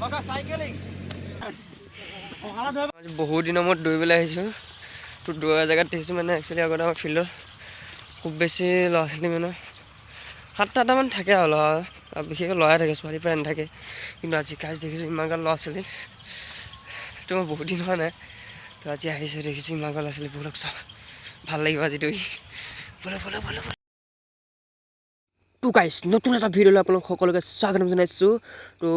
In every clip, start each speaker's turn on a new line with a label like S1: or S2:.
S1: আজি বহুত দিনৰ মূৰত দৌৰিবলৈ আহিছোঁ। তো দৌৰা জেগাত দেখিছোঁ, মানে একচুৱেলি আগতে আমাৰ ফিল্ডত খুব বেছি ল'ৰা ছোৱালী মানে সাতটা আঠটামান থাকে আৰু ল'ৰা, আৰু বিশেষকৈ ল'ৰাই থাকে, ছোৱালী প্ৰায় নাথাকে। কিন্তু আজি কাজ দেখিছোঁ ইমানগাল ল'ৰা ছোৱালী। তো মই বহুত দিন হোৱা নাই, তো আজি আহিছোঁ, দেখিছোঁ ইমানগাল ল'ৰা ছোৱালী। ব'লক চাওঁ, ভাল লাগিব আজি দৌৰি। ব'লক, ব'লক, ব'লক, ব'লক। তো গাইছ, নতুন এটা ভিডিঅ'লৈ আপোনালোক সকলোকে স্বাগতম জনাইছোঁ। তো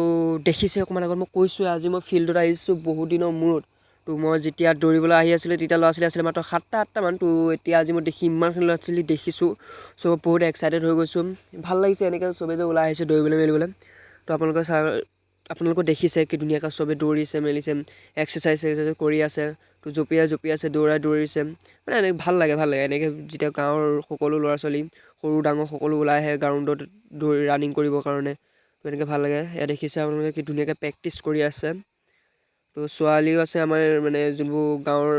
S1: দেখিছে, অকণমান আগত মই কৈছোঁ, আজি মই ফিল্ডত আহিছোঁ বহুত দিনৰ মূৰত। তো মই যেতিয়া দৌৰিবলৈ আহি আছিলোঁ, তেতিয়া ল'ৰা ছোৱালী আছিলে মাত্ৰ সাতটা আঠটামান। তো এতিয়া আজি মই দেখি ইমানখিনি ল'ৰা ছোৱালী দেখিছোঁ, চ' বহুত এক্সাইটেড হৈ গৈছোঁ। ভাল লাগিছে এনেকৈ চবেই যে ওলাই আহিছে দৌৰিবলৈ মেলিবলৈ। তো আপোনালোকে চাই, আপোনালোকে দেখিছে কি ধুনীয়াকৈ চবেই দৌৰিছে মেলিছে, এক্সাৰচাইজ চেক্সাৰচাইজ কৰি আছে। তো জঁপিয়াই জঁপিয়াই আছে, দৌৰাই দৌৰিছে। মানে এনেকৈ ভাল লাগে, ভাল লাগে এনেকৈ যেতিয়া গাঁৱৰ সকলো ল'ৰা ছোৱালী, সৰু ডাঙৰ সকলো ওলাই আহে গ্ৰাউণ্ডত দৌৰি ৰানিং কৰিবৰ কাৰণে। তো এনেকৈ ভাল লাগে। ইয়াত দেখিছে আপোনালোকে কি ধুনীয়াকৈ প্ৰেক্টিছ কৰি আছে। তো ছোৱালীও আছে আমাৰ, মানে যোনবোৰ গাঁৱৰ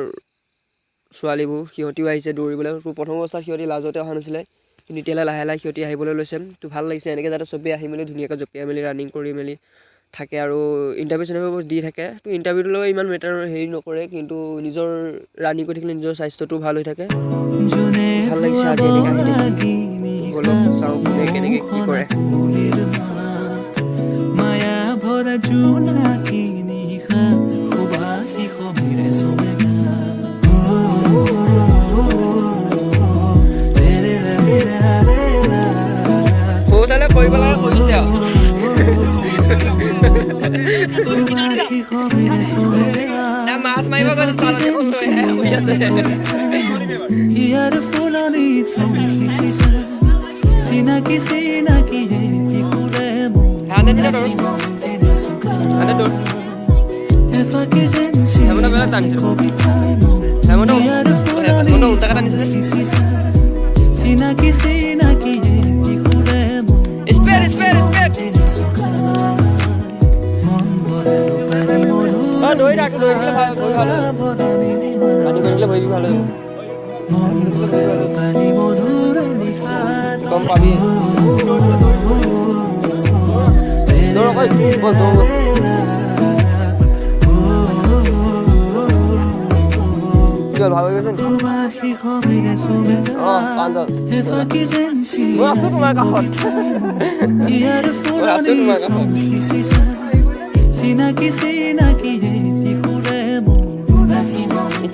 S1: ছোৱালীবোৰ, সিহঁতিও আহিছে দৌৰিবলৈ। তো প্ৰথম অৱস্থাত সিহঁতি লাজতে অহা নাছিলে, কিন্তু এতিয়ালৈ লাহে লাহে সিহঁতি আহিবলৈ লৈছে। তো ভাল লাগিছে এনেকৈ যাতে চবেই আহি মেলি ধুনীয়াকৈ জঁপিয়াই মেলি ৰানিং কৰি মেলি থাকে আৰু ইণ্টাৰভিউ চিণ্টাৰভিউ দি থাকে। তো ইণ্টাৰভিউটোৰ লগত ইমান মেটাৰ হেৰি নকৰে, কিন্তু নিজৰ ৰানিং কৰি থাকিলে নিজৰ স্বাস্থ্যটোও ভাল হৈ থাকে। ভাল লাগিছে আজি এনেকৈ আহি দেখি। ব'লক চাওঁ কোনে কেনেকৈ কি কৰে।
S2: মায়া ভৰা জোনাকী নিশা, সুবাসী সমীৰে চুমে গা। ৰে ৰে ৰে ৰে ৰে ৰা।
S1: শৌচালয় কৰিব লাগে, কৰিছে আৰু।
S2: সুবাসী সমীৰে চুমে গা।
S1: মাছ মাৰিব গৈছে, চালনী এখন লৈ আহে, শুই আছে।
S2: হিয়াৰ ফুলনিত ৰং সিঁচিছে চিনাকি চিনাকি এটি সুৰে মোৰ।
S1: 100 মিটাৰ দৌৰ।
S2: মনটিৰে চুকা।
S1: 100 দৌৰ।
S2: এফাকি যেন
S1: হেমন্ত বেলেগ টানিছে।
S2: কবিতাই মোৰ
S1: হেমন্ত
S2: হিয়াৰ
S1: হেমন্ত উল্টাকে টানিছে যে।
S2: সিঁচিছে চিনাকি চিনাকি এটি সুৰে মোৰ।
S1: Speed, speed, speed.
S2: মন ভৰে ৰূপালী মধুৰ
S1: অ, দৌৰি থাক, দৌৰি থাকিলে ভাল, ভৰি ভাল হৈ যাব। ৰানিং কৰি থাকিলে ভৰি ভাল হৈ যাব।
S2: মন ভৰে ৰূপালী মধুৰ নিশা।
S1: গম পাবি। দৌৰ আকৌ, বল, দৌৰ, বল। কি হ'ল, ভাল হৈ গৈছে নি? অ, প্ৰাঞ্জল, মই আছো তোমাৰ কাষত, মই আছো তোমাৰ কাষত।
S2: চিনাকি চিনাকি এটি সুৰে মোৰ।
S1: টি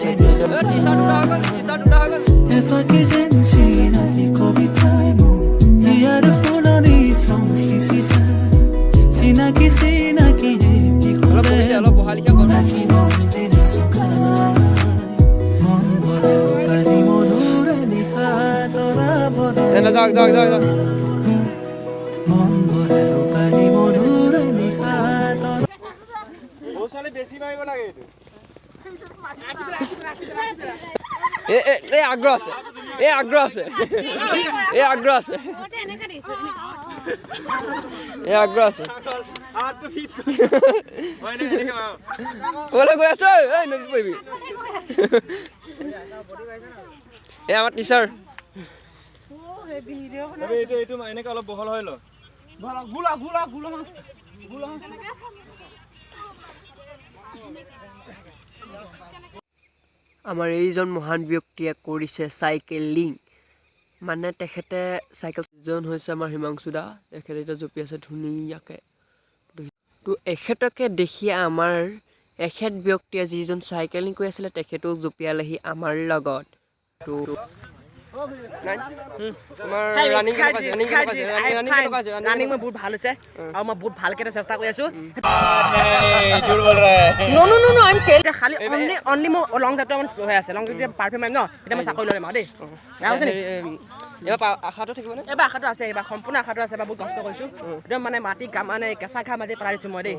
S1: চাৰ্ট দুটা হৈ গ'ল, টি চাৰ্ট দুটা হৈ গ'ল।
S2: এফাকি যেন চিনাকি কবিতাই মোৰ হিয়াৰ ফুলনিত ৰং সিঁচিছে চিনাকি চিনাকি এটি
S1: অলপ
S2: সুৰে
S1: বহি দে, অলপ বহা লিখা কৰ।
S2: মন ভৰে ৰূপালী মধুৰ নিশা তৰা ভৰা।
S1: তেনে যাওক, যাওক, যাওক, যাওক।
S2: মন ভৰে ৰূপালী মধুৰ নিশা তৰা।
S3: বেছি মাৰিব লাগে এইটো।
S1: এ এ এই আগ্ৰহ আছে, এই আগ্ৰহ আছে, এই আগ্ৰহ আছে, এই আগ্ৰহ আছে।
S3: হাতটো ফিট কৰি হয় নে এনেকে মাৰ।
S1: ক'লৈ গৈ আছ? এই নদীত পৰিবি। এই আমাৰ টিচাৰ।
S3: এইটো এনেকে অলপ বহল হৈ ল।
S4: গুলা গুলা গুলা গুলা।
S1: আমাৰ এইজন মহান ব্যক্তিয়ে কৰিছে চাইকেলিং, মানে তেখেতে চাইকেল জন হৈছে আমাৰ হিমাংশু দা। তেখেতে এতিয়া জঁপিয়াইছে ধুনীয়াকৈ। তো এখেতকে দেখি আমাৰ এখেত ব্যক্তিয়ে, যিজন চাইকেলিং কৰি আছিলে, তেখেতেও জঁপিয়ালেহি আমাৰ লগত। তো তোমাৰ ৰানিং কেনেকুৱা হৈছে? ৰানিং কেনেকুৱা হৈছে? ৰানিং কেনেকুৱা হৈছে?
S4: ৰানিং মই বহুত ভাল হৈছে আৰু মই বহুত ভালকে এটা চেষ্টা কৰি আছো।
S1: No, no, no, no, I am tell
S4: এতিয়া খালি অনলি মোৰ লং জাম্পটো অকণ হৈ আছে। লং জাম্প যেতিয়া পাৰফেক্ট মাৰিম ন, তেতিয়া মই চাকৰি লৈ ল'ম আৰু দেই। বেয়া হৈছে নেকি?
S1: এইবাৰ আশাটো থাকিবনে?
S4: এইবাৰ আশাটো আছে, এইবাৰ সম্পূৰ্ণ আশাটো আছে। এইবাৰ বহুত কষ্ট কৰিছোঁ একদম, মানে মাটি ঘাম, মানে কেঁচা ঘাম মাটি পেলাই দিছোঁ মই দেই।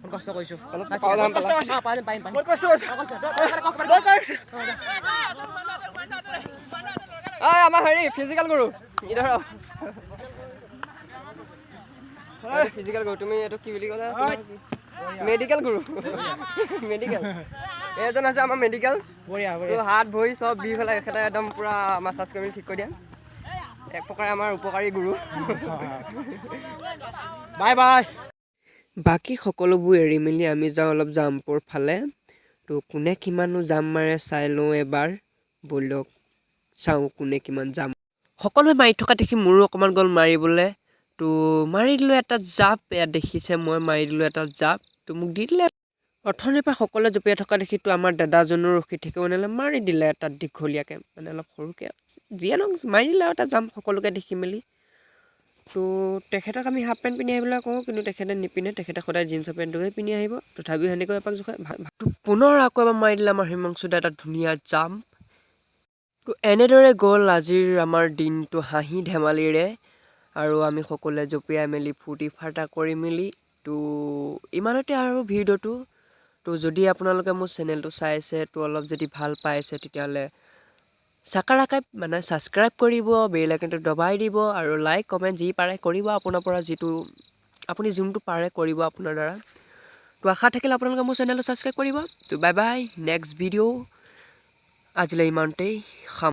S4: বহুত কষ্ট কৰিছোঁ।
S1: অলপ পাওঁ যাম।
S4: কষ্ট কৰিছোঁ। অঁ, পাৰিম, পাৰিম, পাৰিম। বহুত কষ্ট কৰিছোঁ, বহুত কৰিছোঁ।
S1: ঐ, আমাৰ হেৰি ফিজিকেল গুৰু, ইধৰ ফিজিকেল গুৰু। তুমি এইটো কি বুলি ক'লা? মেডিকেল গুৰু, মেডিকেল। এইজন আছে আমাৰ মেডিকেল।
S4: বঢ়িয়া।
S1: তো হাত ভৰি চব বিষ হ'লে এখেতে একদম পূৰা মাছাজ কৰি মেলি ঠিক কৰি দিয়ে। এক প্ৰকাৰে আমাৰ উপকাৰী গুৰু।
S4: Bye bye.
S1: বাকী সকলোবোৰ এৰি মেলি আমি যাওঁ অলপ জাম্পৰ ফালে। তো কোনে কিমাননো জাম্প মাৰে চাই লওঁ এবাৰ। ব'লক চাওঁ কোনে কিমান জাম্প। সকলোৱে মাৰি থকা দেখি মোৰো অকণমান গ'ল মাৰিবলৈ। তো মাৰি দিলোঁ এটা জাপ। ইয়াত দেখিছে, মই মাৰি দিলোঁ এটা জাপ। তো মোক দি দিলে। অথনিৰ পৰা সকলোৱে জঁপিয়াই থকা দেখি তো আমাৰ দাদাজনো ৰখি থাকিব নোৱাৰিলে, মাৰি দিলে এটা দীঘলীয়াকৈ, মানে অলপ সৰুকৈ, যিয়ে নহওক মাৰি দিলে আৰু এটা জাম্প সকলোকে দেখি মেলি। তো তেখেতক আমি হাফ পেণ্ট পিন্ধি আহিবলৈ কওঁ, কিন্তু তেখেতে নিপিন্ধে। তেখেতে সদায় জিন্সৰ পেণ্টটোকে পিন্ধি আহিব। তথাপিও সেনেকৈ এপাক জোখাই তো পুনৰ আকৌ এবাৰ মাৰি দিলে আমাৰ হিমাংশু দা এটা ধুনীয়া জাম্প। তো এনেদৰে গ'ল আজিৰ আমাৰ দিনটো হাঁহি ধেমালিৰে আৰু আমি সকলোৱে জঁপিয়াই মেলি ফূৰ্তি ফাৰ্তা কৰি মেলি। তো ইমানতে আৰু ভিডিঅ'টো। তো যদি আপোনালোকে মোৰ চেনেলটো চাইছে, তো অলপ যদি ভাল পাইছে, তেতিয়াহ'লে চাকাৰাকাইপ মানে ছাবস্ক্ৰাইব কৰিব, বেল আইকনটো দবাই দিব আৰু লাইক কমেণ্ট যি পাৰে কৰিব আপোনাৰ পৰা, যিটো আপুনি যোনটো পাৰে কৰিব আপোনাৰ দ্বাৰা। তো আশা থাকিলে আপোনালোকে মোৰ চেনেলটো ছাবস্ক্ৰাইব কৰিব। তো বাই বাই, নেক্সট ভিডিঅ'। আজিলৈ ইমানতেই সাম